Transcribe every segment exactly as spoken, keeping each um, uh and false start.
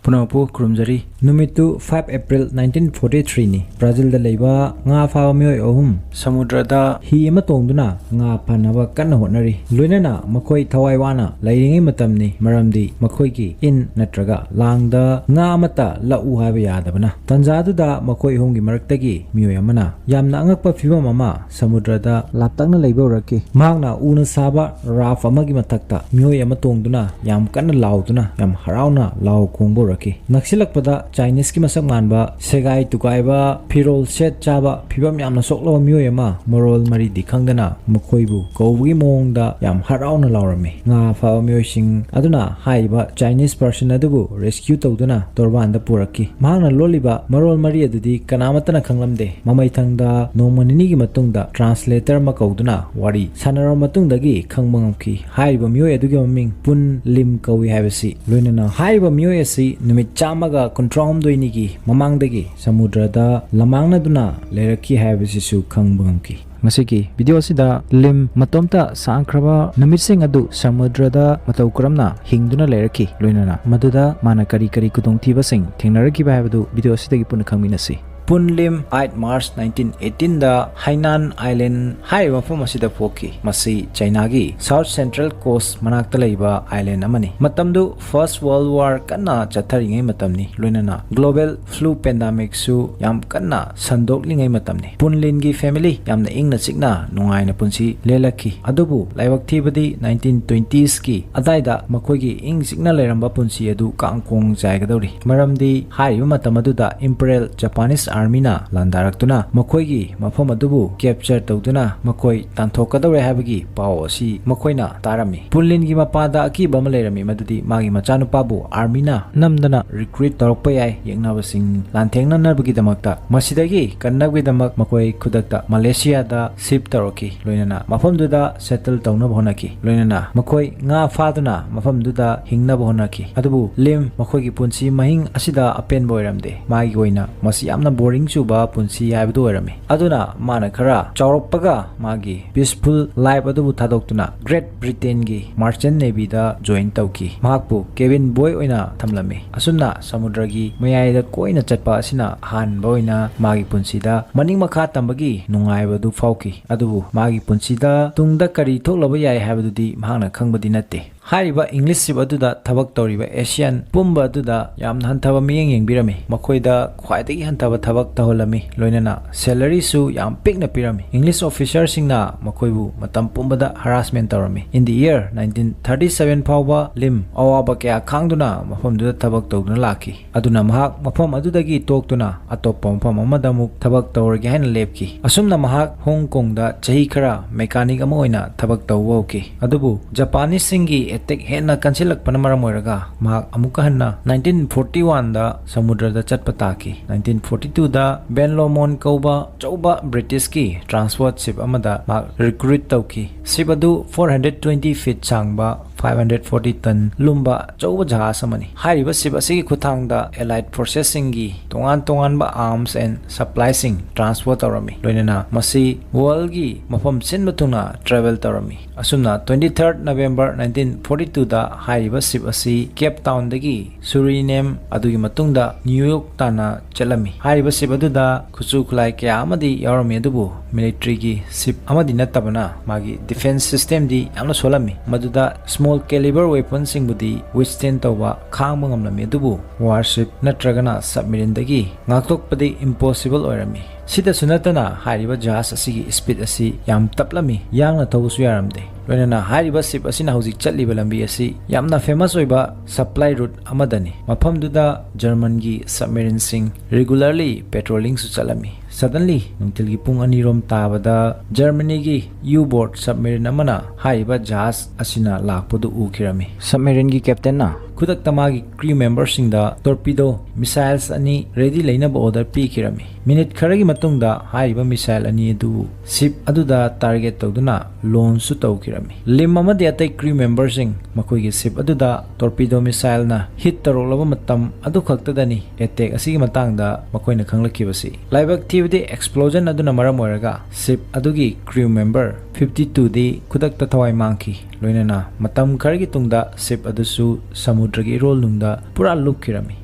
ꯄꯨꯝꯅꯃꯛꯄꯨ ꯈꯨꯔꯨꯝꯖꯔꯤ꯫ ꯅꯨꯃꯤꯠꯇꯨ five April nineteen forty-three ꯅꯤ꯫ ꯕ꯭ꯔꯥꯖꯤꯜꯗ ꯂꯩꯕ ꯉꯥ ꯐꯥꯕ ꯃꯤꯑꯣꯏ ꯑꯍꯨꯝ ꯁꯃꯨꯗ꯭ꯔꯗ ꯍꯤ ꯑꯃ ꯇꯣꯡꯗꯨꯅ ꯉꯥ ꯐꯥꯅꯕ ꯀꯟꯅ ꯍꯣꯠꯅꯔꯤ꯫ ꯂꯣꯏꯅꯅ ꯃꯈꯣꯏ ꯊꯋꯥꯏ ꯋꯥꯅ ꯂꯩꯔꯤꯉꯩ ꯃꯇꯝꯅꯤ, ꯃꯔꯝꯗꯤ ꯃꯈꯣꯏꯒꯤ ꯏꯟ ꯅꯠꯇ꯭ꯔꯒ ꯂꯥꯡꯗ ꯉꯥ ꯑꯃꯠꯇ ꯂꯛꯎ ꯍꯥꯏꯕ ꯌꯥꯗꯕꯅ꯫ ꯇꯟꯖꯥ ꯑꯗꯨꯗ ꯃꯈꯣꯏ ꯑꯍꯨꯝꯒꯤ ꯃꯔꯛꯇꯒꯤ ꯃꯤꯑꯣꯏ ꯑꯃꯅ ꯌꯥꯝꯅ ꯑꯉꯛꯄ ꯐꯤꯚꯝ ꯑꯃ ꯁꯃꯨꯗ꯭ꯔꯗ ꯂꯥꯞꯇꯛꯅ ꯂꯩꯕ ꯎꯔꯛꯈꯤ꯫ ꯃꯍꯥꯛꯅ ꯎꯅ ꯁꯥꯕ ꯔꯥꯐ ꯑꯃꯒꯤ ꯃꯊꯛꯇ ꯃꯤꯑꯣꯏ ꯑꯃ ꯇꯣꯡꯗꯨꯅ ꯌꯥꯝ ꯀꯟꯅ ꯂꯥꯎꯗꯨꯅ ꯌꯥꯝ ꯍꯔꯥꯎꯅ ꯂꯥꯎ ꯈꯣꯡꯕ ꯎꯔꯛꯈꯤ꯫ ꯅꯛꯁꯤꯜꯂꯛꯄꯗ ꯆꯥꯏꯅꯤꯁꯀꯤ ꯃꯁꯛ ꯃꯥꯟꯕ, ꯁꯦꯒꯥꯏ ꯇꯨꯒꯥꯏꯕ, ꯐꯤꯔꯣꯜ ꯁꯦꯠ ꯆꯥꯕ, ꯐꯤꯚꯝ ꯌꯥꯝꯅ ꯁꯣꯛꯂꯕ ꯃꯤꯑꯣꯏ ꯑꯃ ꯃꯔꯣꯜ ꯃꯔꯤꯗꯤ ꯈꯪꯗꯅ ꯃꯈꯣꯏꯕꯨ ꯀꯧꯕꯒꯤ ꯃꯑꯣꯡꯗ ꯌꯥꯝ ꯍꯔꯥꯎꯅ ꯂꯥꯎꯔꯝꯃꯤ꯫ ꯉꯥ ꯐꯥꯕ ꯃꯤꯑꯣꯏꯁꯤꯡ ꯑꯗꯨꯅ ꯍꯥꯏꯔꯤꯕ ꯆꯥꯏꯅꯤꯁ ꯄꯔꯁꯟ ꯑꯗꯨꯕꯨ ꯔꯦꯁꯀ꯭ꯌꯨ ꯇꯧꯗꯨꯅ ꯇꯣꯔꯕꯥꯟꯗ ꯄꯨꯔꯛꯈꯤ꯫ ꯃꯍꯥꯛꯅ ꯂꯣꯜꯂꯤꯕ ꯃꯔꯣꯜ ꯃꯔꯤ ꯑꯗꯨꯗꯤ ꯀꯅꯥꯃꯠꯇꯅ ꯈꯪꯂꯝꯗꯦ꯫ ꯃꯃꯩꯊꯪꯗ ꯅꯣꯡꯃ ꯅꯤꯅꯤꯒꯤ ꯃꯇꯨꯡꯗ ꯇ꯭ꯔꯥꯟꯁꯂꯦꯇꯔ ꯑꯃ ꯀꯧꯗꯨꯅ ꯋꯥꯔꯤ ꯁꯥꯟꯅꯔꯕ ꯃꯇꯨꯡꯗꯒꯤ ꯈꯪꯕ ꯉꯝꯈꯤ꯫ ꯍꯥꯏꯔꯤꯕ ꯃꯤꯑꯣꯏ ꯑꯗꯨꯒꯤ ꯃꯃꯤꯡ ꯄꯨꯟ ꯂꯤꯝ ꯀꯧꯏ ꯍꯥꯏꯕꯁꯤ꯫ ꯂꯣꯏꯅꯅ ꯍꯥꯏꯔꯤꯕ ꯃꯤꯑꯣꯏ ꯑꯁꯤ ꯅꯨꯃꯤꯠ ꯆꯥꯝꯃꯒ ꯀꯨꯟꯊ꯭ꯔꯥꯍꯨꯝꯗꯣꯏꯅꯤꯒꯤ ꯃꯃꯥꯡꯗꯒꯤ ꯁꯃꯨꯗ꯭ꯔꯗ ꯂꯃꯥꯡꯅꯗꯨꯅ ꯂꯩꯔꯛꯈꯤ ꯍꯥꯏꯕꯁꯤꯁꯨ ꯈꯪꯕ ꯉꯝꯈꯤ꯫ ꯉꯁꯤꯒꯤ ꯚꯤꯗꯤꯑꯣ ꯑꯁꯤꯗ ꯂꯤꯝ ꯃꯇꯣꯝꯇ ꯁꯥꯡꯈ꯭ꯔꯕ ꯅꯨꯃꯤꯠꯁꯤꯡ ꯑꯗꯨ ꯁꯃꯨꯗ꯭ꯔꯗ ꯃꯇꯧ ꯀꯔꯝꯅ ꯍꯤꯡꯗꯨꯅ ꯂꯩꯔꯛꯈꯤ, ꯂꯣꯏꯅꯅ ꯃꯗꯨꯗ ꯃꯥꯅ ꯀꯔꯤ ꯀꯔꯤ ꯈꯨꯗꯣꯡꯊꯤꯕꯁꯤꯡ ꯊꯦꯡꯅꯔꯛꯈꯤꯕ ꯍꯥꯏꯕꯗꯨ ꯚꯤꯗꯤꯑꯣ ꯑꯁꯤꯗꯒꯤ ꯄꯨꯟꯅ ꯈꯪꯃꯤꯟꯅꯁꯤ꯫ ꯄꯨꯟ ꯂꯤꯝ, eight March nineteen eighteen ꯗ ꯍꯥꯏꯅꯥꯟ ꯑꯥꯏꯂꯦꯟ ꯍꯥꯏꯔꯤꯕ ꯃꯐꯝ ꯑꯁꯤꯗ ꯄꯣꯛꯈꯤ꯫ ꯃꯁꯤ ꯆꯩꯅꯥꯒꯤ South Central Coast ꯃꯅꯥꯛꯇ ꯂꯩꯕ ꯑꯥꯏꯂꯦꯟ ꯑꯃꯅꯤ꯫ ꯃꯇꯝꯗꯨ First World War ꯀꯟꯅ ꯆꯠꯊꯔꯤꯉꯩ ꯃꯇꯝꯅꯤ, ꯂꯣꯏꯅꯅ global flu pandemic ꯁꯨ ꯌꯥꯝ ꯀꯟꯅ ꯁꯟꯗꯣꯛꯂꯤꯉꯩ ꯃꯇꯝꯅꯤ꯫ ꯄꯨꯟ ꯂꯤꯟꯒꯤ family ꯌꯥꯝꯅ ꯏꯪꯅ ꯆꯤꯛꯅ ꯅꯨꯡꯉꯥꯏꯅ ꯄꯨꯟꯁꯤ ꯂꯦꯜꯂꯛꯈꯤ꯫ ꯑꯗꯨꯕꯨ ꯂꯥꯏꯕꯛ ꯊꯤꯕꯗꯤ nineteen twenties ꯀꯤ ꯑꯗꯥꯏꯗ ꯃꯈꯣꯏꯒꯤ ꯏꯪ ꯆꯤꯛꯅ ꯂꯩꯔꯝꯕ ꯄꯨꯟꯁꯤ ꯑꯗꯨ ꯀꯥꯡꯀꯣꯡ ꯆꯥꯏꯒꯗꯧꯔꯤ꯫ ꯃꯔꯝꯗꯤ ꯍꯥꯏꯔꯤꯕ ꯃꯇꯝ ꯑꯗꯨꯗ Imperial Japanese Army ꯅ ꯂꯥꯟꯗꯥꯔꯛꯇꯨꯅ ꯃꯈꯣꯏꯒꯤ ꯃꯐꯝ ꯑꯗꯨꯕꯨ capture ꯇꯧꯗꯨꯅ ꯃꯈꯣꯏ ꯇꯥꯟꯊꯣꯛꯀꯗꯧꯔꯦ ꯍꯥꯏꯕꯒꯤ ꯄꯥꯎ ꯑꯁꯤ ꯃꯈꯣꯏꯅ ꯇꯥꯔꯝꯃꯤ꯫ ꯄꯨꯟ ꯂꯤꯟꯒꯤ ꯃꯄꯥꯗ ꯑꯀꯤꯕ ꯑꯃ ꯂꯩꯔꯝꯃꯤ, ꯃꯗꯨꯗꯤ ꯃꯥꯒꯤ ꯃꯆꯥꯅꯨꯄꯥꯕꯨ army ꯅ ꯅꯝꯗꯅ recruit ꯇꯧꯔꯛꯄ ꯌꯥꯏ, ꯌꯦꯛꯅꯕꯁꯤꯡ ꯂꯥꯟꯊꯦꯡꯅꯅꯕꯒꯤꯗꯃꯛꯇ꯫ ꯃꯁꯤꯗꯒꯤ ꯀꯟꯅꯕꯒꯤꯗꯃꯛ ꯃꯈꯣꯏ ꯈꯨꯗꯛꯇ ꯃꯂꯦꯁꯤꯌꯥꯗ shift ꯇꯧꯔꯛꯈꯤ, ꯂꯣꯏꯅꯅ ꯃꯐꯝꯗꯨꯗ settle ꯇꯧꯅꯕ ꯍꯣꯠꯅꯈꯤ, ꯂꯣꯏꯅꯅ ꯃꯈꯣꯏ ꯉꯥ ꯐꯥꯗꯨꯅ ꯃꯐꯝꯗꯨꯗ ꯍꯤꯡꯅꯕ ꯍꯣꯠꯅꯈꯤ꯫ ꯑꯗꯨꯕꯨ ꯂꯤꯝ ꯃꯈꯣꯏꯒꯤ ꯄꯨꯟꯁꯤ ꯃꯍꯤꯡ ꯑꯁꯤꯗ ꯑꯄꯦꯟꯕ ꯑꯣꯏꯔꯝꯗꯦ꯫ ꯃꯥꯒꯤ ꯑꯣꯏꯅ ꯃꯁꯤ ꯌꯥꯝꯅ ꯕꯣꯔꯤꯡ ꯆꯨꯕ ꯄꯨꯟꯁꯤ ꯍꯥꯏꯕꯗꯨ ꯑꯣꯏꯔꯝꯃꯤ꯫ ꯑꯗꯨꯅ ꯃꯥꯅ ꯈꯔ ꯆꯥꯎꯔꯛꯄꯒ ꯃꯥꯒꯤ ꯄꯤꯁꯐꯨꯜ ꯂꯥꯏꯐ ꯑꯗꯨꯕꯨ ꯊꯥꯗꯣꯛꯇꯨꯅ ꯒ꯭ꯔꯦꯠ ꯕ꯭ꯔꯤꯇꯦꯟꯒꯤ ꯃꯥꯔꯆꯦꯟ ꯅꯦꯚꯤꯗ ꯖꯣꯏꯟ ꯇꯧꯈꯤ꯫ ꯃꯍꯥꯛꯄꯨ ꯀꯦꯕꯤꯟ ꯕꯣꯏ ꯑꯣꯏꯅ ꯊꯝꯂꯝꯃꯤ꯫ ꯑꯁꯨꯝꯅ ꯁꯃꯨꯗ꯭ꯔꯒꯤ ꯃꯌꯥꯏꯗ ꯀꯣꯏꯅ ꯆꯠꯄ ꯑꯁꯤꯅ ꯑꯍꯥꯟꯕ ꯑꯣꯏꯅ ꯃꯥꯒꯤ ꯄꯨꯟꯁꯤꯗ ꯃꯅꯤꯡ ꯃꯈꯥ ꯇꯝꯕꯒꯤ ꯅꯨꯡꯉꯥꯏꯕ ꯑꯗꯨ ꯐꯥꯎꯈꯤ꯫ ꯑꯗꯨꯕꯨ ꯃꯥꯒꯤ ꯄꯨꯟꯁꯤꯗ ꯇꯨꯡꯗ ꯀꯔꯤ ꯊꯣꯛꯂꯕ ꯌꯥꯏ ꯍꯥꯏꯕꯗꯨꯗꯤ ꯃꯍꯥꯛꯅ ꯈꯪꯕꯗꯤ ꯅꯠꯇꯦ꯫ ꯍꯥꯏꯔꯤꯕ ꯏꯪꯂꯤꯁ ꯁꯤꯞ ꯑꯗꯨꯗ ꯊꯕꯛ ꯇꯧꯔꯤꯕ ꯑꯦꯁꯤꯌꯥꯟ ꯄꯨꯝꯕ ꯑꯗꯨꯗ ꯌꯥꯝꯅ ꯍꯟꯊꯕ ꯃꯤꯠꯌꯦꯡ ꯌꯦꯡꯕꯤꯔꯝꯃꯤ꯫ ꯃꯈꯣꯏꯗ ꯈ꯭ꯋꯥꯏꯗꯒꯤ ꯍꯟꯊꯕ ꯊꯕꯛ ꯇꯧꯍꯜꯂꯝꯃꯤ, ꯂꯣꯏꯅꯅ ꯁꯦꯂꯔꯤꯁꯨ ꯌꯥꯝ ꯄꯤꯛꯅ ꯄꯤꯔꯝꯃꯤ꯫ ꯏꯪꯂꯤꯁ ꯑꯣꯐꯤꯁꯔꯁꯤꯡꯅ ꯃꯈꯣꯏꯕꯨ ꯃꯇꯝ ꯄꯨꯝꯕꯗ ꯍꯔꯥꯁꯃꯦꯟ ꯇꯧꯔꯝꯃꯤ꯫ In the year nineteen thirty seven ꯐꯥꯎꯕ ꯂꯤꯝ ꯑꯋꯥꯕ ꯀꯌꯥ ꯈꯥꯡꯗꯨꯅ ꯃꯐꯝꯗꯨꯗ ꯊꯕꯛ ꯇꯧꯗꯨꯅ ꯂꯥꯛꯈꯤ꯫ ꯑꯗꯨꯅ ꯃꯍꯥꯛ ꯃꯐꯝ ꯑꯗꯨꯗꯒꯤ ꯇꯣꯛꯇꯨꯅ ꯑꯇꯣꯞꯄ ꯃꯐꯝ ꯑꯃꯗ ꯑꯃꯨꯛ ꯊꯕꯛ ꯇꯧꯔꯒꯦ ꯍꯥꯏꯅ ꯂꯦꯞꯈꯤ꯫ ꯑꯁꯨꯝꯅ ꯃꯍꯥꯛ ꯍꯣꯡ ꯀꯣꯡꯗ ꯆꯍꯤ ꯈꯔ ꯃꯦꯀꯥꯅꯤꯛ ꯑꯃ ꯑꯣꯏꯅ ꯊꯕꯛ ꯇꯧꯕ ꯍꯧꯈꯤ꯫ ꯑꯗꯨꯕꯨ ꯖꯄꯥꯅꯤꯁꯁꯤꯡꯒꯤ ꯑꯦꯇꯦꯛ ꯍꯦꯟꯅ ꯀꯟꯁꯤꯜꯂꯛꯄꯅ ꯃꯔꯝ ꯑꯣꯏꯔꯒ ꯃꯍꯥꯛ ꯑꯃꯨꯛꯀ ꯍꯟꯅ nineteen forty one ꯗ ꯁꯃꯨꯗ꯭ꯔꯗ ꯆꯠꯄ ꯇꯥꯈꯤ꯫ Nineteen forty two ꯗ ꯕꯦꯟꯂꯣꯃꯣꯟ ꯀꯧꯕ ꯑꯆꯧꯕ ꯕ꯭ꯔꯤꯇꯤꯁꯀꯤ ꯇ꯭ꯔꯥꯟꯁꯄꯣꯔꯠ ꯁꯤꯞ ꯑꯃꯗ ꯃꯍꯥꯛ ꯔꯤꯀ꯭ꯔꯨꯠ ꯇꯧꯈꯤ꯫ ꯁꯤꯞ ꯑꯗꯨ four hundred twenty feet ꯁꯥꯡꯕ, five hundred forty ton ꯂꯨꯝꯕ ꯑꯆꯧꯕ ꯖꯍꯥꯖ ꯑꯃꯅꯤ꯫ ꯍꯥꯏꯔꯤꯕ ꯁꯤꯞ ꯑꯁꯤꯒꯤ ꯈꯨꯠꯊꯥꯡꯗ ꯑꯦꯂꯥꯏꯠ ꯐꯣꯔꯁꯦꯁꯁꯤꯡꯒꯤ ꯇꯣꯉꯥꯟ ꯇꯣꯉꯥꯟꯕ ꯑꯥꯔꯝꯁ ꯑꯦꯟ ꯁꯄ꯭ꯂꯥꯏꯁꯤꯡ ꯇ꯭ꯔꯥꯟꯁꯄꯣꯔꯠ ꯇꯧꯔꯝꯃꯤ, ꯂꯣꯏꯅꯅ ꯃꯁꯤ ꯋꯥꯔꯜꯒꯤ ꯃꯐꯝ ꯁꯤꯟꯕ ꯊꯨꯡꯅ ꯇ꯭ꯔꯦꯚꯦꯜ ꯇꯧꯔꯝꯃꯤ꯫ ꯑꯁꯨꯝꯅ twenty third November nineteen forty two ꯗ ꯍꯥꯏꯔꯤꯕ ꯁꯤꯞ ꯑꯁꯤ ꯀꯦꯞ ꯇꯥꯎꯟꯗꯒꯤ ꯁꯨꯔꯤꯅꯦꯝ, ꯑꯗꯨꯒꯤ ꯃꯇꯨꯡꯗ ꯅ꯭ꯌꯨ ꯌꯣꯔꯛ ꯇꯥꯟꯅ ꯆꯠꯂꯝꯃꯤ꯫ ꯍꯥꯏꯔꯤꯕ ꯁꯤꯞ ꯑꯗꯨꯗ ꯈꯨꯠꯁꯨ ꯈꯨꯠꯂꯥꯏ ꯀꯌꯥ ꯑꯃꯗꯤ ꯌꯥꯎꯔꯝꯃꯤ, ꯑꯗꯨꯕꯨ ꯃꯤꯂꯤꯇ꯭ꯔꯤꯒꯤ ꯁꯤꯞ ꯑꯃꯗꯤ ꯅꯠꯇꯕꯅ ꯃꯥꯒꯤ ꯗꯤꯐꯦꯟꯁ ꯁꯤꯁꯇꯦꯝꯗꯤ ꯌꯥꯝꯅ ꯁꯣꯜꯂꯝꯃꯤ꯫ ꯃꯗꯨꯗ ꯁ꯭ꯃꯣꯜ ꯀꯦꯂꯤꯕꯔ ꯋꯦꯄꯟꯁꯤꯡꯕꯨꯗꯤ ꯋꯤꯊꯁ꯭ꯇꯦꯟ ꯇꯧꯕ, ꯈꯥꯡꯕ ꯉꯝꯂꯝꯃꯤ, ꯑꯗꯨꯕꯨ ꯋꯥꯔꯁꯤꯞ ꯅꯠꯇ꯭ꯔꯒꯅ ꯁꯕꯃꯦꯔꯤꯟꯗꯒꯤ ꯉꯥꯛꯊꯣꯛꯄꯗꯤ ꯏꯝꯄꯣꯁꯤꯕꯜ ꯑꯣꯏꯔꯝꯃꯤ꯫ ꯁꯤꯗꯁꯨ ꯅꯠꯇꯅ ꯍꯥꯏꯔꯤꯕ ꯖꯍꯥꯖ ꯑꯁꯤꯒꯤ ꯁ꯭ꯄꯤꯗ ꯑꯁꯤ ꯌꯥꯝ ꯇꯞꯂꯝꯃꯤ, ꯌꯥꯡꯅ ꯊꯧꯕꯁꯨ ꯌꯥꯔꯝꯗꯦ꯫ ꯂꯣꯏꯅꯅ ꯍꯥꯏꯔꯤꯕ ꯁꯤꯞ ꯑꯁꯤꯅ ꯍꯧꯖꯤꯛ ꯆꯠꯂꯤꯕ ꯂꯝꯕꯤ ꯑꯁꯤ ꯌꯥꯝꯅ ꯐꯦꯃꯁ ꯑꯣꯏꯕ ꯁꯄ꯭ꯂꯥꯏ ꯔꯨꯠ ꯑꯃꯗꯅꯤ꯫ ꯃꯐꯝꯗꯨꯗ ꯖꯔꯃꯟꯒꯤ ꯁꯕꯃꯦꯔꯤꯟꯁꯤꯡ ꯔꯤꯒꯨꯂꯔꯂꯤ ꯄꯦꯇ꯭ꯔꯣꯂꯤꯡꯁꯨ ꯆꯠꯂꯝꯃꯤ꯫ Suddenly, ꯅꯨꯡꯊꯤꯜꯒꯤ ꯄꯨꯡ ꯑꯅꯤꯔꯣꯝ ꯇꯥꯕꯗ ꯖꯔꯃꯅꯤꯒꯤ ꯌꯨ ꯕꯣꯠ ꯁꯕꯃꯦꯔꯤꯟ ꯑꯃꯅ ꯍꯥꯏꯔꯤꯕ ꯖꯍꯥꯖ ꯑꯁꯤꯅ ꯂꯥꯛꯄꯗꯨ ꯎꯈꯤꯔꯝꯃꯤ꯫ ꯁꯕꯃꯦꯔꯤꯟꯒꯤ ꯀꯦꯞꯇꯦꯟꯅ ꯈꯨꯗꯛꯇ ꯃꯥꯒꯤ ꯀ꯭ꯔꯤꯎ ꯃꯦꯝꯕꯔꯁꯤꯡꯗ ꯇꯣꯔꯄꯤꯗꯣ ꯃꯤꯁꯥꯏꯜꯁ ꯑꯅꯤ ꯔꯦꯗꯤ ꯂꯩꯅꯕ ꯑꯣꯔꯗꯔ ꯄꯤꯈꯤꯔꯝꯃꯤ꯫ ꯃꯤꯅꯤꯠ ꯈꯔꯒꯤ ꯃꯇꯨꯡꯗ ꯍꯥꯏꯔꯤꯕ ꯃꯤꯁꯥꯏꯜ ꯑꯅꯤ ꯑꯗꯨ ꯁꯤꯞ ꯑꯗꯨꯗ ꯇꯥꯔꯒꯦꯠ ꯇꯧꯗꯨꯅ ꯂꯣꯟꯁꯁꯨ ꯇꯧꯈꯤꯔꯝꯃꯤ꯫ ꯂꯤꯝ ꯑꯃꯗꯤ ꯑꯇꯩ ꯀ꯭ꯔꯤꯎ ꯃꯦꯝꯕꯔꯁꯤꯡ ꯃꯈꯣꯏꯒꯤ ꯁꯤꯞ ꯑꯗꯨꯗ ꯇꯣꯔꯄꯤꯗꯣ ꯃꯤꯁꯥꯏꯜꯅ ꯍꯤꯠ ꯇꯧꯔꯛꯂꯕ ꯃꯇꯝ ꯑꯗꯨꯈꯛꯇꯗꯅꯤ ꯑꯦꯇꯦꯛ ꯑꯁꯤꯒꯤ ꯃꯇꯥꯡꯗ ꯃꯈꯣꯏꯅ ꯈꯪꯂꯛꯈꯤꯕꯁꯤ꯫ ꯂꯥꯏꯕꯛ ꯊꯤꯕꯗꯤ, ꯑꯦꯛꯁꯄ꯭ꯂꯣꯖꯟ ꯑꯗꯨꯅ ꯃꯔꯝ ꯑꯣꯏꯔꯒ ꯁꯤꯞ ꯑꯗꯨꯒꯤ ꯀ꯭ꯔꯤꯎ ꯃꯦꯝꯕꯔ ꯐꯤꯐꯇꯤ ꯇꯨꯗꯤ ꯈꯨꯗꯛꯇ ꯊꯋꯥꯏ ꯃꯥꯡꯈꯤ꯫ ꯂꯣꯏꯅꯅ ꯃꯇꯝ ꯈꯔꯒꯤ ꯇꯨꯡꯗ ꯁꯤꯞ ꯑꯗꯨꯁꯨ ꯁꯃꯨꯗ꯭ꯔꯒꯤ ꯏꯔꯣꯜꯅꯨꯡꯗ ꯄꯨꯔꯥ ꯂꯨꯞꯈꯤꯔꯝꯃꯤ꯫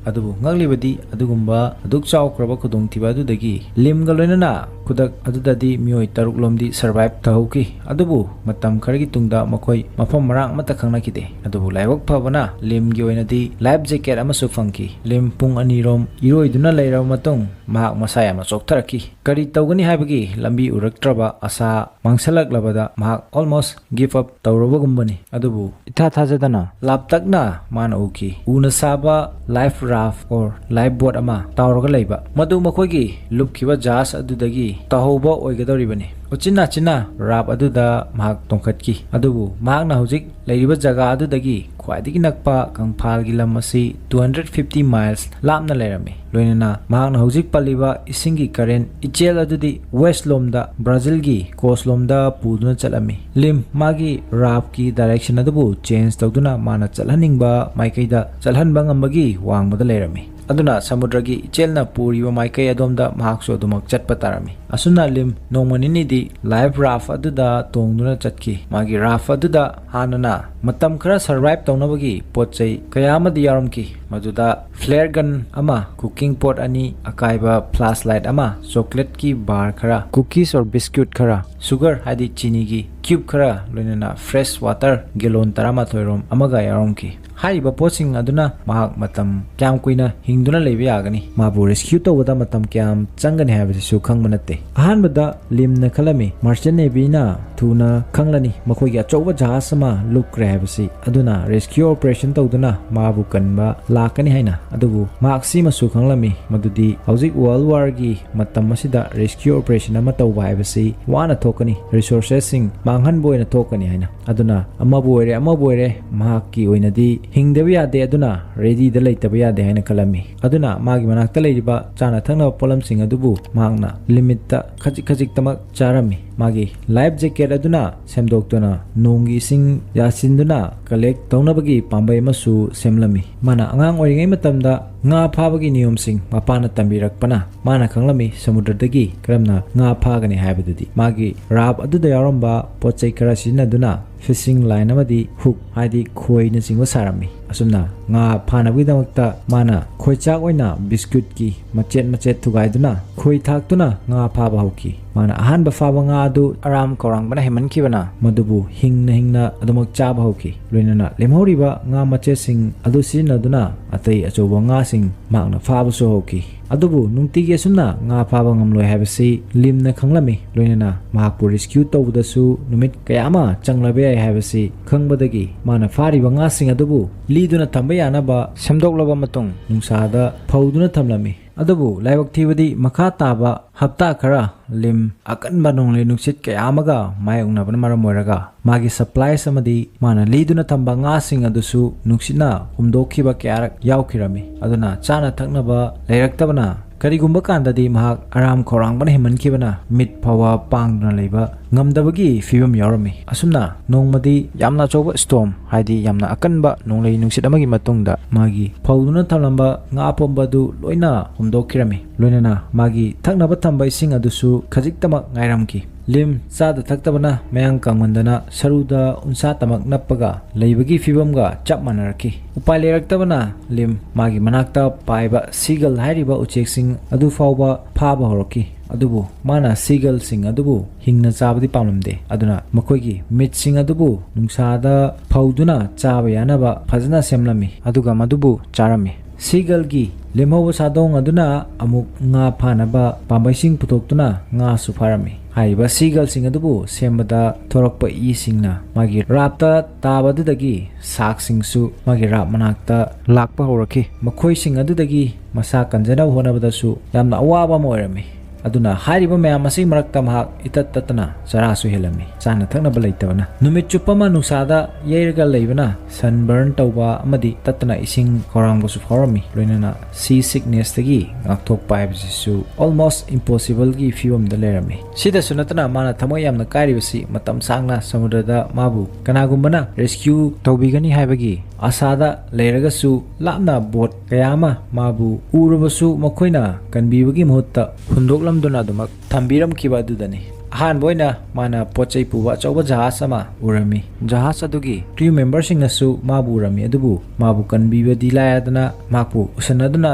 ꯑꯗꯨꯕꯨ ꯉꯛꯂꯤꯕꯗꯤ, ꯑꯗꯨꯒꯨꯝꯕ ꯑꯗꯨꯛ ꯆꯥꯎꯈ꯭ꯔꯕ ꯈꯨꯗꯣꯡꯊꯤꯕ ꯑꯗꯨꯗꯒꯤ ꯂꯤꯝꯒ ꯂꯣꯏꯅꯅ ꯈꯨꯗꯛ ꯑꯗꯨꯗꯗꯤ ꯃꯤꯑꯣꯏ ꯇꯔꯨꯛ ꯂꯣꯝꯗꯤ ꯁꯔꯚꯥꯏꯚ ꯇꯧꯍꯧꯈꯤ꯫ ꯑꯗꯨꯕꯨ ꯃꯇꯝ ꯈꯔꯒꯤ ꯇꯨꯡꯗ ꯃꯈꯣꯏ ꯃꯐꯝ ꯃꯔꯥꯡ ꯑꯃꯠꯇ ꯈꯪꯅꯈꯤꯗꯦ꯫ ꯑꯗꯨꯕꯨ ꯂꯥꯏꯕꯛ ꯐꯕꯅ ꯂꯤꯝꯒꯤ ꯑꯣꯏꯅꯗꯤ ꯂꯥꯏꯐ ꯖꯦꯀꯦꯠ ꯑꯃꯁꯨ ꯐꯪꯈꯤ꯫ ꯂꯤꯝ ꯄꯨꯡ ꯑꯅꯤꯔꯣꯝ ꯏꯔꯣꯏꯗꯨꯅ ꯂꯩꯔꯕ ꯃꯇꯨꯡ ꯃꯍꯥꯛ ꯃꯁꯥ ꯌꯥꯝꯅ ꯆꯣꯛꯊꯔꯛꯈꯤ꯫ ꯀꯔꯤ ꯇꯧꯒꯅꯤ ꯍꯥꯏꯕꯒꯤ ꯂꯝꯕꯤ ꯎꯔꯛꯇ꯭ꯔꯕ ꯑꯁꯥ ꯃꯥꯡꯁꯤꯜꯂꯛꯂꯕꯗ ꯃꯍꯥꯛ ꯑꯣꯜꯃꯣꯁ ꯒꯤꯐ ꯑꯞ ꯇꯧꯔꯕꯒꯨꯝꯕꯅꯤ꯫ ꯑꯗꯨꯕꯨ ꯏꯊꯥ ꯊꯥꯖꯗꯅ ꯂꯥꯞꯇꯛꯅ ꯃꯥꯅ ꯎꯈꯤ꯫ ꯎꯅ ꯁꯥꯕ life rough or life boat ꯑꯃ ꯇꯥꯎꯔꯒ ꯂꯩꯕ, ꯃꯗꯨ ꯃꯈꯣꯏꯒꯤ ꯂꯨꯞꯈꯤꯕ ꯖꯍꯥꯖ ꯑꯗꯨꯗꯒꯤ ꯇꯥꯍꯧꯕ ꯑꯣꯏꯒꯗꯧꯔꯤꯕꯅꯤ꯫ ꯎꯆꯤꯟ ꯅꯥꯆꯤꯟꯅ ꯔꯥꯐ ꯑꯗꯨꯗ ꯃꯍꯥꯛ ꯇꯣꯡꯈꯠꯈꯤ꯫ ꯑꯗꯨꯕꯨ ꯃꯍꯥꯛꯅ ꯍꯧꯖꯤꯛ ꯂꯩꯔꯤꯕ ꯖꯒꯥ ꯑꯗꯨꯗꯒꯤ ꯈ꯭ꯋꯥꯏꯗꯒꯤ ꯅꯛꯄ ꯀꯪꯐꯥꯜꯒꯤ ꯂꯝ ꯑꯁꯤ ꯇꯨ ꯍꯟꯗ꯭ꯔꯦꯠ ꯐꯤꯐꯇꯤ ꯃꯥꯏꯜꯁ ꯂꯥꯞꯅ ꯂꯩꯔꯝꯃꯤ꯫ ꯂꯣꯏꯅꯅ ꯃꯍꯥꯛꯅ ꯍꯧꯖꯤꯛ ꯄꯜꯂꯤꯕ ꯏꯁꯤꯡꯒꯤ ꯀꯔꯦꯟ ꯏꯆꯦꯜ ꯑꯗꯨꯗꯤ ꯋꯦꯁ ꯂꯣꯝꯗ, ꯕ꯭ꯔꯥꯖꯤꯜꯒꯤ ꯀꯣꯁ ꯂꯣꯝꯗ ꯄꯨꯗꯨꯅ ꯆꯠꯂꯝꯃꯤ꯫ ꯂꯤꯝ ꯃꯥꯒꯤ ꯔꯥꯐꯀꯤ ꯗꯥꯏꯔꯦꯛꯁꯟ ꯑꯗꯨꯕꯨ ꯆꯦꯟꯖ ꯇꯧꯗꯨꯅ ꯃꯥꯅ ꯆꯠꯍꯟꯅꯤꯡꯕ ꯃꯥꯏꯀꯩꯗ ꯆꯠꯍꯟꯕ ꯉꯝꯕꯒꯤ ꯋꯥꯡꯃꯗ ꯂꯩꯔꯝꯃꯤ꯫ ꯑꯗꯨꯅ ꯁꯃꯨꯗ꯭ꯔꯒꯤ ꯏꯆꯦꯜꯅ ꯄꯨꯔꯤꯕ ꯃꯥꯏꯀꯩ ꯑꯗꯣꯝꯗ ꯃꯍꯥꯛꯁꯨ ꯑꯗꯨꯃꯛ ꯆꯠꯄ ꯇꯥꯔꯝꯃꯤ꯫ ꯑꯁꯨꯝꯅ ꯂꯤꯝ ꯅꯣꯡꯃ ꯅꯤꯅꯤꯗꯤ ꯂꯥꯏꯐ ꯔꯥꯐ ꯑꯗꯨꯗ ꯇꯣꯡꯗꯨꯅ ꯆꯠꯈꯤ꯫ ꯃꯥꯒꯤ ꯔꯥꯐ ꯑꯗꯨꯗ ꯍꯥꯟꯅꯅ ꯃꯇꯝ ꯈꯔ ꯁꯔꯚꯥꯏꯚ ꯇꯧꯅꯕꯒꯤ ꯄꯣꯠ ꯆꯩ ꯀꯌꯥ ꯑꯃꯗꯤ ꯌꯥꯎꯔꯝꯈꯤ꯫ ꯃꯗꯨꯗ ꯐ꯭ꯂꯦꯌꯔ ꯒꯟ ꯑꯃ, ꯀꯨꯀꯤꯡ ꯄꯣꯠ ꯑꯅꯤ, ꯑꯀꯥꯏꯕ ꯐ꯭ꯂꯥꯁ ꯂꯥꯏꯠ ꯑꯃ, ꯆꯣꯀ꯭ꯂꯦꯠꯀꯤ ꯕꯥꯔ ꯈꯔ, ꯀꯨꯀꯤꯁ ꯑꯣꯔ ꯕꯤꯁꯀ꯭ꯌꯨꯠ ꯈꯔ, ꯁꯨꯒꯔ ꯍꯥꯏꯗꯤ ꯆꯤꯅꯤꯒꯤ ꯀ꯭ꯌꯨꯕ ꯈꯔ, ꯂꯣꯏꯅꯅ ꯐ꯭ꯔꯦꯁ ꯋꯥꯇꯔ ꯒꯦꯂꯣꯟ ꯇꯔꯥꯃꯥꯊꯣꯏ ꯔꯣꯝ ꯑꯃꯒ ꯌꯥꯎꯔꯝꯈꯤ꯫ ꯍꯥꯏꯔꯤꯕ ꯄꯣꯠꯁꯤꯡ ꯑꯗꯨꯅ ꯃꯍꯥꯛ ꯃꯇꯝ ꯀꯌꯥꯝ ꯀꯨꯏꯅ ꯍꯤꯡꯗꯨꯅ ꯂꯩꯕ ꯌꯥꯒꯅꯤ, ꯃꯥꯕꯨ ꯔꯦꯁꯀ꯭ꯌꯨ ꯇꯧꯕꯗ ꯃꯇꯝ ꯀꯌꯥꯝ ꯆꯪꯒꯅꯤ ꯍꯥꯏꯕꯁꯤꯁꯨ ꯈꯪꯕ ꯅꯠꯇꯦ꯫ ꯑꯍꯥꯟꯕꯗ ꯂꯤꯝꯅ ꯈꯜꯂꯝꯃꯤ, ꯃꯥꯔꯆꯦꯟ ꯅꯦꯚꯤꯅ ꯊꯨꯅ ꯈꯪꯂꯅꯤ ꯃꯈꯣꯏꯒꯤ ꯑꯆꯧꯕ ꯖꯍꯥꯖ ꯑꯃ ꯂꯨꯞꯈ꯭ꯔꯦ ꯍꯥꯏꯕꯁꯤ, ꯑꯗꯨꯅ ꯔꯦꯁꯀ꯭ꯌꯨ ꯑꯣꯄꯔꯦꯁꯟ ꯇꯧꯗꯨꯅ ꯃꯥꯕꯨ ꯀꯟꯕ ꯂꯥꯛꯀꯅꯤ ꯍꯥꯏꯅ꯫ ꯑꯗꯨꯕꯨ ꯃꯍꯥꯛ ꯁꯤꯃꯁꯨ ꯈꯪꯂꯝꯃꯤ ꯃꯗꯨꯗꯤ ꯍꯧꯖꯤꯛ ꯋꯥꯔꯜ ꯋꯥꯔꯒꯤ ꯃꯇꯝ ꯑꯁꯤꯗ ꯔꯦꯁꯀ꯭ꯌꯨ ꯑꯣꯄꯔꯦꯁꯟ ꯑꯃ ꯇꯧꯕ ꯍꯥꯏꯕꯁꯤ ꯋꯥꯅ ꯊꯣꯛꯀꯅꯤ, ꯔꯤꯁꯣꯔꯁꯦꯁꯁꯤꯡ ꯃꯥꯡꯍꯟꯕ ꯑꯣꯏꯅ ꯊꯣꯛꯀꯅꯤ ꯍꯥꯏꯅ꯫ ꯑꯗꯨꯅ ꯑꯃꯕꯨ ꯑꯣꯏꯔꯦ ꯑꯃꯕꯨ ꯑꯣꯏꯔꯦ ꯃꯍꯥꯛꯀꯤ ꯑꯣꯏꯅꯗꯤ ꯍꯤꯡꯗꯕ ꯌꯥꯗꯦ, ꯑꯗꯨꯅ ꯔꯦꯗꯤꯗ ꯂꯩꯇꯕ ꯌꯥꯗꯦ ꯍꯥꯏꯅ ꯈꯜꯂꯝꯃꯤ꯫ ꯑꯗꯨꯅ ꯃꯥꯒꯤ ꯃꯅꯥꯛꯇ ꯂꯩꯔꯤꯕ ꯆꯥꯅ ꯊꯛꯅꯕ ꯄꯣꯠꯂꯝꯁꯤꯡ ꯑꯗꯨꯕꯨ ꯃꯍꯥꯛꯅ ꯂꯤꯃꯤꯠꯇ ꯈꯖꯤꯛ ꯈꯖꯤꯛꯇꯃꯛ ꯆꯥꯔꯝꯃꯤ꯫ ꯃꯥꯒꯤ ꯂꯥꯏꯐ ꯖꯦꯀꯦꯠ ꯑꯗꯨꯅ ꯁꯦꯝꯗꯣꯛꯇꯨꯅ ꯅꯣꯡꯒꯤ ꯏꯁꯤꯡ ꯌꯥꯁꯤꯟꯗꯨꯅ ꯀꯂꯦꯛ ꯇꯧꯅꯕꯒꯤ ꯄꯥꯝꯕꯩ ꯑꯃꯁꯨ ꯁꯦꯝꯂꯝꯃꯤ꯫ ꯃꯥꯅ ꯑꯉꯥꯡ ꯑꯣꯏꯔꯤꯉꯩ ꯃꯇꯝꯗ ꯉꯥ ꯐꯥꯕꯒꯤ ꯅꯤꯌꯣꯝꯁꯤꯡ ꯃꯄꯥꯅ ꯇꯝꯕꯤꯔꯛꯄꯅ ꯃꯥꯅ ꯈꯪꯂꯝꯃꯤ ꯁꯃꯨꯗ꯭ꯔꯗꯒꯤ ꯀꯔꯝꯅ ꯉꯥ ꯐꯥꯒꯅꯤ ꯍꯥꯏꯕꯗꯨꯗꯤ꯫ ꯃꯥꯒꯤ ꯔꯥꯞ ꯑꯗꯨꯗ ꯌꯥꯎꯔꯝꯕ ꯄꯣꯠ ꯆꯩ ꯈꯔ ꯁꯤꯖꯤꯟꯅꯗꯨꯅ ꯐꯤꯁꯤꯡ ꯂꯥꯏꯟ ꯑꯃꯗꯤ ꯍꯨꯛ ꯍꯥꯏꯗꯤ ꯈꯣꯏꯅꯆꯤꯡꯕ ꯁꯥꯔꯝꯃꯤ꯫ ꯑꯁꯨꯝꯅ ꯉꯥ ꯐꯥꯅꯕꯒꯤꯗꯃꯛꯇ ꯃꯥꯅ ꯈꯣꯏꯆꯥꯛ ꯑꯣꯏꯅ ꯕꯤꯁꯀꯨꯠꯀꯤ ꯃꯆꯦꯠ ꯃꯆꯦꯠ ꯊꯨꯒꯥꯏꯗꯨꯅ ꯈꯣꯏ ꯊꯥꯛꯇꯨꯅ ꯉꯥ ꯐꯥꯕ ꯍꯧꯈꯤ꯫ ꯃꯥꯅ ꯑꯍꯥꯟꯕ ꯐꯥꯕ ꯉꯥ ꯑꯗꯨ ꯑꯔꯥꯝ ꯈꯧꯔꯥꯡꯕꯅ ꯍꯦꯟꯃꯟꯈꯤꯕꯅ ꯃꯗꯨꯕꯨ ꯍꯤꯡꯅ ꯍꯤꯡꯅ ꯑꯗꯨꯃꯛ ꯆꯥꯕ ꯍꯧꯈꯤ꯫ ꯂꯣꯏꯅꯅ ꯂꯦꯝꯍꯧꯔꯤꯕ ꯉꯥ ꯃꯆꯦꯠꯁꯤꯡ ꯑꯗꯨ ꯁꯤꯖꯤꯟꯅꯗꯨꯅ ꯑꯇꯩ ꯑꯆꯧꯕ ꯉꯥꯁꯤꯡ ꯃꯍꯥꯛꯅ ꯐꯥꯕꯁꯨ ꯍꯧꯈꯤ꯫ ꯑꯗꯨꯕꯨ ꯅꯨꯡꯇꯤꯒꯤ ꯑꯁꯨꯝꯅ ꯉꯥ ꯐꯥꯕ ꯉꯝꯂꯣꯏ ꯍꯥꯏꯕꯁꯤ ꯂꯤꯝꯅ ꯈꯪꯂꯝꯃꯤ꯫ ꯂꯣꯏꯅꯅ ꯃꯍꯥꯛꯄꯨ ꯔꯦꯁꯀ꯭ꯌꯨ ꯇꯧꯕꯗꯁꯨ ꯅꯨꯃꯤꯠ ꯀꯌꯥ ꯑꯃ ꯆꯪꯂꯕ ꯌꯥꯏ ꯍꯥꯏꯕꯁꯤ ꯈꯪꯕꯗꯒꯤ ꯃꯥꯅ ꯐꯥꯔꯤꯕ ꯉꯥꯁꯤꯡ ꯑꯗꯨꯕꯨ ꯂꯤꯗꯨꯅ ꯊꯝꯕ ꯌꯥꯅꯕ ꯁꯦꯝꯗꯣꯛꯂꯕ ꯃꯇꯨꯡ ꯅꯨꯡꯁꯥꯗ ꯐꯧꯗꯨꯅ ꯊꯝꯂꯝꯃꯤ꯫ ꯑꯗꯨꯕꯨ ꯂꯥꯏꯕꯛ ꯊꯤꯕꯗꯤ ꯃꯈꯥ ꯇꯥꯕ ꯍꯞꯇꯥ ꯈꯔ ꯂꯤꯝ ꯑꯀꯟꯕ ꯅꯣꯡꯂꯩ ꯅꯨꯡꯁꯤꯠ ꯀꯌꯥ ꯑꯃꯒ ꯃꯥꯌꯣꯛꯅꯕꯅ ꯃꯔꯝ ꯑꯣꯏꯔꯒ ꯃꯥꯒꯤ ꯁꯄ꯭ꯂꯥꯏꯁ ꯑꯃꯗꯤ ꯃꯥꯅ ꯂꯤꯗꯨꯅ ꯊꯝꯕ ꯉꯥꯁꯤꯡ ꯑꯗꯨꯁꯨ ꯅꯨꯡꯁꯤꯠꯅ ꯍꯨꯝꯗꯣꯛꯈꯤꯕ ꯀꯌꯥꯔꯛ ꯌꯥꯎꯈꯤꯔꯝꯃꯤ꯫ ꯑꯗꯨꯅ ꯆꯥꯅ ꯊꯛꯅꯕ ꯂꯩꯔꯛꯇꯕꯅ ꯀꯔꯤꯒꯨꯝꯕ ꯀꯥꯟꯗꯗꯤ ꯃꯍꯥꯛ ꯑꯔꯥꯝ ꯈꯧꯔꯥꯡꯕꯅ ꯍꯦꯟꯃꯟꯈꯤꯕꯅ ꯃꯤꯠ ꯐꯥꯎꯕ ꯄꯥꯡꯗꯨꯅ ꯂꯩꯕ ꯉꯝꯗꯕꯒꯤ ꯐꯤꯕꯝ ꯌꯥꯎꯔꯝꯃꯤ꯫ ꯑꯁꯨꯝꯅ ꯅꯣꯡꯃꯗꯤ ꯌꯥꯝꯅ ꯑꯆꯧꯕ ꯁ꯭ꯇꯣꯝ, ꯍꯥꯏꯗꯤ ꯌꯥꯝꯅ ꯑꯀꯟꯕ ꯅꯣꯡꯂꯩ ꯅꯨꯡꯁꯤꯠ ꯑꯃꯒꯤ ꯃꯇꯨꯡꯗ ꯃꯥꯒꯤ ꯐꯧꯗꯨꯅ ꯊꯝꯂꯝꯕ ꯉꯥ ꯑꯄꯨꯝꯕ ꯑꯗꯨ ꯂꯣꯏꯅ ꯍꯨꯝꯗꯣꯛꯈꯤꯔꯝꯃꯤ꯫ ꯂꯣꯏꯅꯅ ꯃꯥꯒꯤ ꯊꯛꯅꯕ ꯊꯝꯕ ꯏꯁꯤꯡ ꯑꯗꯨꯁꯨ ꯈꯖꯤꯛꯇꯃꯛ ꯉꯥꯏꯔꯝꯈꯤ꯫ ꯂꯤꯝ ꯆꯥꯗ ꯊꯛꯇꯕꯅ ꯃꯌꯥꯡ ꯀꯪꯃꯟꯗꯅ ꯁꯔꯨꯗ ꯎꯟꯁꯥ ꯇꯃꯛ ꯅꯞꯄꯒ ꯂꯩꯕꯒꯤ ꯐꯤꯕꯝꯒ ꯆꯞ ꯃꯥꯟꯅꯔꯛꯈꯤ꯫ ꯎꯄꯥꯏ ꯂꯩꯔꯛꯇꯕꯅ ꯂꯤꯝ ꯃꯥꯒꯤ ꯃꯅꯥꯛꯇ ꯄꯥꯏꯕ ꯁꯤꯒꯜ ꯍꯥꯏꯔꯤꯕ ꯎꯆꯦꯛꯁꯤꯡ ꯑꯗꯨ ꯐꯥꯎꯕ ꯐꯥꯕ ꯍꯧꯔꯛꯈꯤ꯫ ꯑꯗꯨꯕꯨ ꯃꯥꯅ ꯁꯤꯒꯜꯁꯤꯡ ꯑꯗꯨꯕꯨ ꯍꯤꯡꯅ ꯆꯥꯕꯗꯤ ꯄꯥꯝꯂꯝꯗꯦ꯫ ꯑꯗꯨꯅ ꯃꯈꯣꯏꯒꯤ ꯃꯤꯠꯁꯤꯡ ꯑꯗꯨꯕꯨ ꯅꯨꯡꯁꯥꯗ ꯐꯧꯗꯨꯅ ꯆꯥꯕ ꯌꯥꯅꯕ ꯐꯖꯅ ꯁꯦꯝꯂꯝꯃꯤ, ꯑꯗꯨꯒ ꯃꯗꯨꯕꯨ ꯆꯥꯔꯝꯃꯤ꯫ ꯁꯤꯒꯜꯒꯤ ꯂꯦꯝꯍꯧꯕ ꯁꯥꯗꯣꯡ ꯑꯗꯨꯅ ꯑꯃꯨꯛ ꯉꯥ ꯐꯥꯅꯕ ꯄꯥꯝꯕꯩꯁꯤꯡ ꯄꯨꯊꯣꯛꯇꯨꯅ ꯉꯥꯁꯨ ꯐꯥꯔꯝꯃꯤ꯫ ꯍꯥꯏꯔꯤꯕ ꯁꯤꯒꯜꯁꯤꯡ ꯑꯗꯨꯕꯨ ꯁꯦꯝꯕꯗ ꯊꯣꯔꯛꯄ ꯏꯁꯤꯡꯅ ꯃꯥꯒꯤ ꯔꯥꯞꯇ ꯇꯥꯕꯗꯨꯗꯒꯤ ꯁꯥꯛꯁꯤꯡꯁꯨ ꯃꯥꯒꯤ ꯔꯥꯞ ꯃꯅꯥꯛꯇ ꯂꯥꯛꯄ ꯍꯧꯔꯛꯈꯤ꯫ ꯃꯈꯣꯏꯁꯤꯡ ꯑꯗꯨꯗꯒꯤ ꯃꯁꯥ ꯀꯟꯖꯅꯕ ꯍꯣꯠꯅꯕꯗꯁꯨ ꯌꯥꯝꯅ ꯑꯋꯥꯕ ꯑꯃ ꯑꯣꯏꯔꯝꯃꯤ꯫ ꯑꯗꯨꯅ ꯍꯥꯏꯔꯤꯕ ꯃꯌꯥꯝ ꯑꯁꯤꯒꯤ ꯃꯔꯛꯇ ꯃꯍꯥꯛ ꯏꯇꯠ ꯇꯠꯇꯅ ꯆꯔꯥꯁꯨ ꯍꯦꯜꯂꯝꯃꯤ꯫ ꯆꯥꯅ ꯊꯛꯅꯕ ꯂꯩꯇꯕꯅ ꯅꯨꯃꯤꯠ ꯆꯨꯞꯄ ꯑꯃ ꯅꯨꯡꯁꯥꯗ ꯌꯩꯔꯒ ꯂꯩꯕꯅ ꯁꯟꯕꯔꯟ ꯇꯧꯕ ꯑꯃꯗꯤ ꯇꯠꯇꯅ ꯏꯁꯤꯡ ꯈꯧꯔꯥꯡꯕꯁꯨ ꯐꯥꯎꯔꯝꯃꯤ꯫ ꯂꯣꯏꯅꯅ ꯁꯤ ꯁꯤꯛꯅꯦꯁꯇꯒꯤ ꯉꯥꯛꯊꯣꯛꯄ ꯍꯥꯏꯕꯁꯤꯁꯨ almost impossibleꯒꯤ ꯐꯤꯕꯝꯗ ꯂꯩꯔꯝꯃꯤ꯫ ꯁꯤꯗꯁꯨ ꯅꯠꯇꯅ ꯃꯥꯅ ꯊꯃꯣꯏ ꯌꯥꯝꯅ ꯀꯥꯏꯔꯤꯕꯁꯤ ꯃꯇꯝ ꯁꯥꯡꯅ ꯁꯃꯨꯗ꯭ꯔꯗ ꯃꯥꯕꯨ ꯀꯅꯥꯒꯨꯝꯕꯅ ꯔꯦꯁꯀ꯭ꯌꯨ ꯇꯧꯕꯤꯒꯅꯤ ꯍꯥꯏꯕꯒꯤ ꯑꯁꯥꯗ ꯂꯩꯔꯒꯁꯨ ꯂꯥꯞꯅ ꯕꯣꯠ ꯀꯌꯥ ꯑꯃ ꯃꯥꯕꯨ ꯎꯔꯕꯁꯨ ꯃꯈꯣꯏꯅ ꯀꯟꯕꯤꯕꯒꯤ ꯃꯍꯨꯠꯇ ꯍꯨꯟꯗꯣꯛꯂꯝꯗꯨꯅ ꯑꯗꯨꯃꯛ ꯊꯝꯕꯤꯔꯝꯈꯤꯕ ꯑꯗꯨꯗꯅꯤ꯫ ꯑꯍꯥꯟꯕ ꯑꯣꯏꯅ ꯃꯥꯅ ꯄꯣꯠ ꯆꯩ ꯄꯨꯕ ꯑꯆꯧꯕ ꯖꯍꯥꯖ ꯑꯃ ꯎꯔꯝꯃꯤ꯫ ꯖꯍꯥꯖ ꯑꯗꯨꯒꯤ crew memberꯁꯤꯡꯅꯁꯨ ꯃꯥꯕꯨ ꯎꯔꯝꯃꯤ, ꯑꯗꯨꯕꯨ ꯃꯥꯕꯨ ꯀꯟꯕꯤꯕꯗꯤ ꯂꯥꯏꯗꯅ ꯃꯍꯥꯛꯄꯨ ꯎꯁꯟꯅꯗꯨꯅ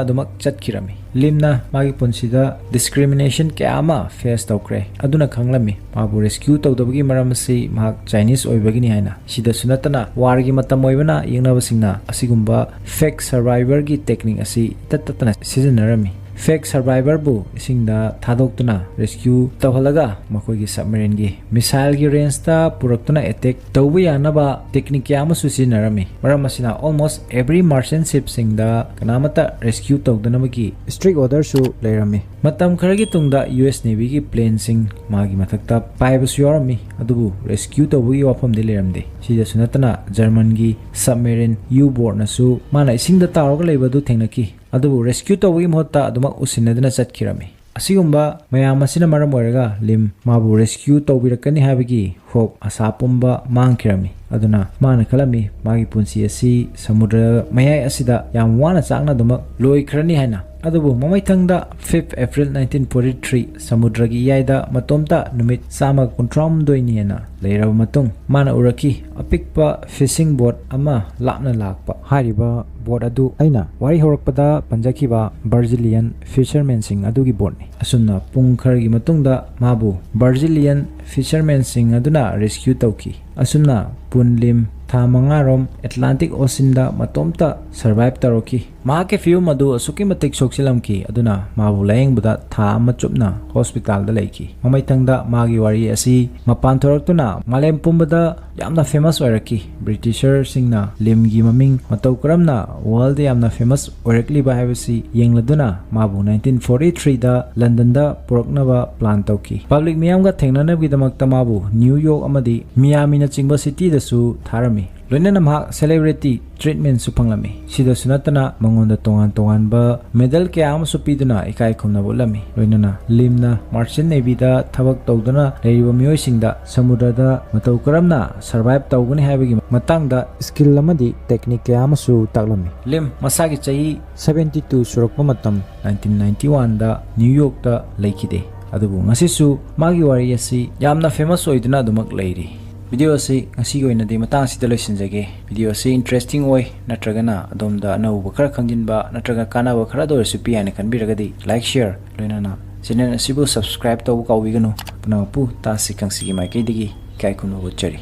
ꯑꯗꯨꯃꯛ ꯆꯠꯈꯤꯔꯝꯃꯤ꯫ ꯂꯤꯝꯅ ꯃꯥꯒꯤ ꯄꯨꯟꯁꯤꯗ discrimination ꯀꯌꯥ ꯑꯃ face ꯇꯧꯈ꯭ꯔꯦ꯫ ꯑꯗꯨꯅ ꯈꯪꯂꯝꯃꯤ ꯃꯥꯕꯨ ꯔꯦꯁꯀ꯭ꯌꯨ ꯇꯧꯗꯕꯒꯤ ꯃꯔꯝ ꯑꯁꯤ ꯃꯍꯥꯛ ꯆꯥꯏꯅꯤꯁ ꯑꯣꯏꯕꯒꯤꯅꯤ ꯍꯥꯏꯅ꯫ ꯁꯤꯗꯁꯨ ꯅꯠꯇꯅ ꯋꯥꯔꯒꯤ ꯃꯇꯝ ꯑꯣꯏꯕꯅ ꯌꯦꯛꯅꯕꯁꯤꯡꯅ ꯑꯁꯤꯒꯨꯝꯕ fake survivorꯒꯤ technique ꯑꯁꯤ ꯏꯇꯠ ꯇꯠꯇꯅ ꯁꯤꯖꯤꯟꯅꯔꯝꯃꯤ꯫ Fake survivorꯕꯨ ꯏꯁꯤꯡꯗ ꯊꯥꯗꯣꯛꯇꯨꯅ ꯔꯦꯁꯀ꯭ꯌꯨ ꯇꯧꯍꯜꯂꯒ ꯃꯈꯣꯏꯒꯤ submarineꯒꯤ missileꯒꯤ rangeꯇ ꯄꯨꯔꯛꯇꯨꯅ attack ꯇꯧꯕ ꯌꯥꯅꯕ technique ꯀꯌꯥ ꯑꯃꯁꯨ ꯁꯤꯖꯤꯟꯅꯔꯝꯃꯤ꯫ ꯃꯔꯝ ꯑꯁꯤꯅ almost every merchant shipꯁꯤꯡꯗ ꯀꯅꯥꯃꯠꯇ ꯔꯦꯁꯀ꯭ꯌꯨ ꯇꯧꯗꯅꯕꯒꯤ strict orderꯁꯨ ꯂꯩꯔꯝꯃꯤ꯫ ꯃꯇꯝ ꯈꯔꯒꯤ ꯇꯨꯡꯗ U S Navyꯒꯤ planeꯁꯤꯡ ꯃꯥꯒꯤ ꯃꯊꯛꯇ ꯄꯥꯏꯕꯁꯨ ꯌꯥꯎꯔꯝꯃꯤ, ꯑꯗꯨꯕꯨ ꯔꯦꯁꯀ꯭ꯌꯨ ꯇꯧꯕꯒꯤ ꯋꯥꯐꯝꯗꯤ ꯂꯩꯔꯝꯗꯦ꯫ ꯁꯤꯗꯁꯨ ꯅꯠꯇꯅ Germanꯒꯤ submarine U-boatꯅꯁꯨ ꯃꯥꯅ ꯏꯁꯤꯡꯗ ꯇꯥꯎꯔꯒ ꯂꯩꯕ ꯑꯗꯨ ꯊꯦꯡꯅꯈꯤ꯫ ꯑꯗꯨꯕꯨ ꯔꯦꯁꯀ꯭ꯌꯨ ꯇꯧꯕꯒꯤ ꯃꯍꯨꯠꯇ ꯑꯗꯨꯃꯛ ꯎꯁꯤꯟꯅꯗꯨꯅ ꯆꯠꯈꯤꯔꯝꯃꯤ꯫ ꯑꯁꯤꯒꯨꯝꯕ ꯃꯌꯥꯝ ꯑꯁꯤꯅ ꯃꯔꯝ ꯑꯣꯏꯔꯒ ꯂꯤꯝ ꯃꯥꯕꯨ ꯔꯦꯁꯀ꯭ꯌꯨ ꯇꯧꯕꯤꯔꯛꯀꯅꯤ ꯍꯥꯏꯕꯒꯤ ꯍꯣꯞ, ꯑꯁꯥ ꯄꯨꯝꯕ ꯃꯥꯡꯈꯤꯔꯝꯃꯤ꯫ ꯑꯗꯨꯅ ꯃꯥꯅ ꯈꯜꯂꯝꯃꯤ ꯃꯥꯒꯤ ꯄꯨꯟꯁꯤ ꯑꯁꯤ ꯁꯃꯨꯗ꯭ꯔ ꯃꯌꯥꯏ ꯑꯁꯤꯗ ꯌꯥꯝ ꯋꯥꯅ ꯆꯥꯛꯅ ꯑꯗꯨꯃꯛ ꯂꯣꯏꯈ꯭ꯔꯅꯤ ꯍꯥꯏꯅ꯫ ꯑꯗꯨꯕꯨ ꯃꯃꯩꯊꯪꯗ fifth April nineteen forty three ꯁꯃꯨꯗ꯭ꯔꯒꯤ ꯏꯌꯥꯏꯗ ꯃꯇꯣꯝꯇ ꯅꯨꯃꯤꯠ ꯆꯥꯝꯃ ꯀꯨꯟꯊ꯭ꯔꯥꯍꯨꯝꯗꯣꯏꯅꯤ ꯍꯦꯟꯅ ꯂꯩꯔꯕ ꯃꯇꯨꯡ ꯃꯥꯅ ꯎꯔꯛꯈꯤ ꯑꯄꯤꯛꯄ fishing boat ꯑꯃ ꯂꯥꯞꯅ ꯂꯥꯛꯄ꯫ ꯍꯥꯏꯔꯤꯕ boat ꯑꯗꯨ ꯑꯩꯅ ꯋꯥꯔꯤ ꯍꯧꯔꯛꯄꯗ ꯄꯟꯖꯈꯤꯕ Brazilian fishermanꯁꯤꯡ ꯑꯗꯨꯒꯤ boatꯅꯤ꯫ ꯑꯁꯨꯝꯅ ꯄꯨꯡ ꯈꯔꯒꯤ ꯃꯇꯨꯡꯗ ꯃꯥꯕꯨ Brazilian fishermanꯁꯤꯡ ꯑꯗꯨꯅ rescue ꯇꯧꯈꯤ꯫ ꯑꯁꯨꯝꯅ ꯄꯨꯟ ꯂꯤꯝ ꯊꯥ ꯃꯉꯥꯔꯣꯝ Atlantic Oceanꯗ ꯃꯇꯣꯝꯇ survive ꯇꯧꯔꯛꯈꯤ꯫ ꯃꯍꯥꯛꯀꯤ ꯐꯤꯕꯝ ꯑꯗꯨ ꯑꯁꯨꯛꯀꯤ ꯃꯇꯤꯛ ꯁꯣꯛꯆꯤꯜꯂꯝꯈꯤ, ꯑꯗꯨꯅ ꯃꯥꯕꯨ ꯂꯥꯌꯦꯡꯕꯗ ꯊꯥ ꯑꯃ ꯆꯨꯞꯅ hospitalꯗ ꯂꯩꯈꯤ꯫ ꯃꯃꯩꯊꯪꯗ ꯃꯥꯒꯤ ꯋꯥꯔꯤ ꯑꯁꯤ ꯃꯄꯥꯟ ꯊꯣꯔꯛꯇꯨꯅ ꯃꯥꯂꯦꯝ ꯄꯨꯝꯕꯗ ꯌꯥꯝꯅ famous ꯑꯣꯏꯔꯛꯈꯤ꯫ Britishꯔꯁꯤꯡꯅ ꯂꯤꯝꯒꯤ ꯃꯃꯤꯡ ꯃꯇꯧ ꯀꯔꯝꯅ worldꯗ ꯌꯥꯝꯅ famous ꯑꯣꯏꯔꯛꯂꯤꯕ ꯍꯥꯏꯕꯁꯤ ꯌꯦꯡꯂꯗꯨꯅ ꯃꯥꯕꯨ nineteen forty threeꯗ Londonꯗ ꯄꯨꯔꯛꯅꯕ plan ꯇꯧꯈꯤ꯫ Public ꯃꯤꯌꯥꯝꯒ ꯊꯦꯡꯅꯅꯕꯒꯤꯗꯃꯛꯇ ꯃꯥꯕꯨ New York ꯑꯃꯗꯤ Miamiꯅꯆꯤꯡꯕ cityꯗꯁꯨ ꯊꯥꯔꯝꯃꯤ꯫ ꯂꯣꯏꯅꯅ ꯃꯍꯥꯛ celebrity treatmentꯁꯨ ꯐꯪꯂꯝꯃꯤ꯫ ꯁꯤꯗꯁꯨ ꯅꯠꯇꯅ ꯃꯉꯣꯟꯗ ꯇꯣꯉꯥꯟ ꯇꯣꯉꯥꯟꯕ medal ꯀꯌꯥ ꯑꯃꯁꯨ ꯄꯤꯗꯨꯅ ꯏꯀꯥꯏ ꯈꯨꯝꯅꯕ ꯎꯠꯂꯝꯃꯤ꯫ ꯂꯣꯏꯅꯅ ꯂꯤꯝꯅ Merchant Navyꯗ ꯊꯕꯛ ꯇꯧꯗꯨꯅ ꯂꯩꯔꯤꯕ ꯃꯤꯑꯣꯏꯁꯤꯡꯗ ꯁꯃꯨꯗ꯭ꯔꯗ ꯃꯇꯧ ꯀꯔꯝꯅ survive ꯇꯧꯒꯅꯤ ꯍꯥꯏꯕꯒꯤ ꯃꯇꯥꯡꯗ skill ꯑꯃꯗꯤ technique ꯀꯌꯥ ꯑꯃꯁꯨ ꯇꯥꯛꯂꯝꯃꯤ꯫ ꯂꯤꯝ ꯃꯁꯥꯒꯤ ꯆꯍꯤ seventy two ꯁꯨꯔꯛꯄ ꯃꯇꯝ nineteen ninety oneꯗ New Yorkꯇ ꯂꯩꯈꯤꯗꯦ꯫ ꯑꯗꯨꯕꯨ ꯉꯁꯤꯁꯨ ꯃꯥꯒꯤ ꯋꯥꯔꯤ ꯑꯁꯤ ꯌꯥꯝꯅ famous ꯑꯣꯏꯗꯨꯅ ꯑꯗꯨꯃꯛ ꯂꯩꯔꯤ꯫ Video ꯑꯁꯤ ꯉꯁꯤꯒꯤ ꯑꯣꯏꯅꯗꯤ ꯃꯇꯥꯡ ꯑꯁꯤꯗ ꯂꯣꯏꯁꯤꯟꯖꯒꯦ꯫ Video ꯑꯁꯤ interesting ꯑꯣꯏ ꯅꯠꯇ꯭ꯔꯒꯅ ꯑꯗꯣꯝꯗ ꯑꯅꯧꯕ ꯈꯔ ꯈꯪꯖꯤꯟꯕ ꯅꯠꯇ꯭ꯔꯒ ꯀꯥꯟꯅꯕ ꯈꯔꯗ ꯑꯣꯏꯔꯁꯨ ꯄꯤ ꯍꯥꯏꯅ ꯈꯟꯕꯤꯔꯒꯗꯤ like, share ꯂꯣꯏꯅꯅ channel ꯑꯁꯤꯕꯨ subscribe ꯇꯧꯕ ꯀꯥꯎꯕꯤꯒꯅꯨ꯫ ꯄꯨꯝꯅꯃꯛꯄꯨ ꯇꯥꯁꯤ ꯈꯪꯁꯤꯒꯤ ꯃꯥꯏꯀꯩꯗꯒꯤ ꯏꯀꯥꯏ ꯈꯨꯝꯅꯕ ꯎꯠꯆꯔꯤ꯫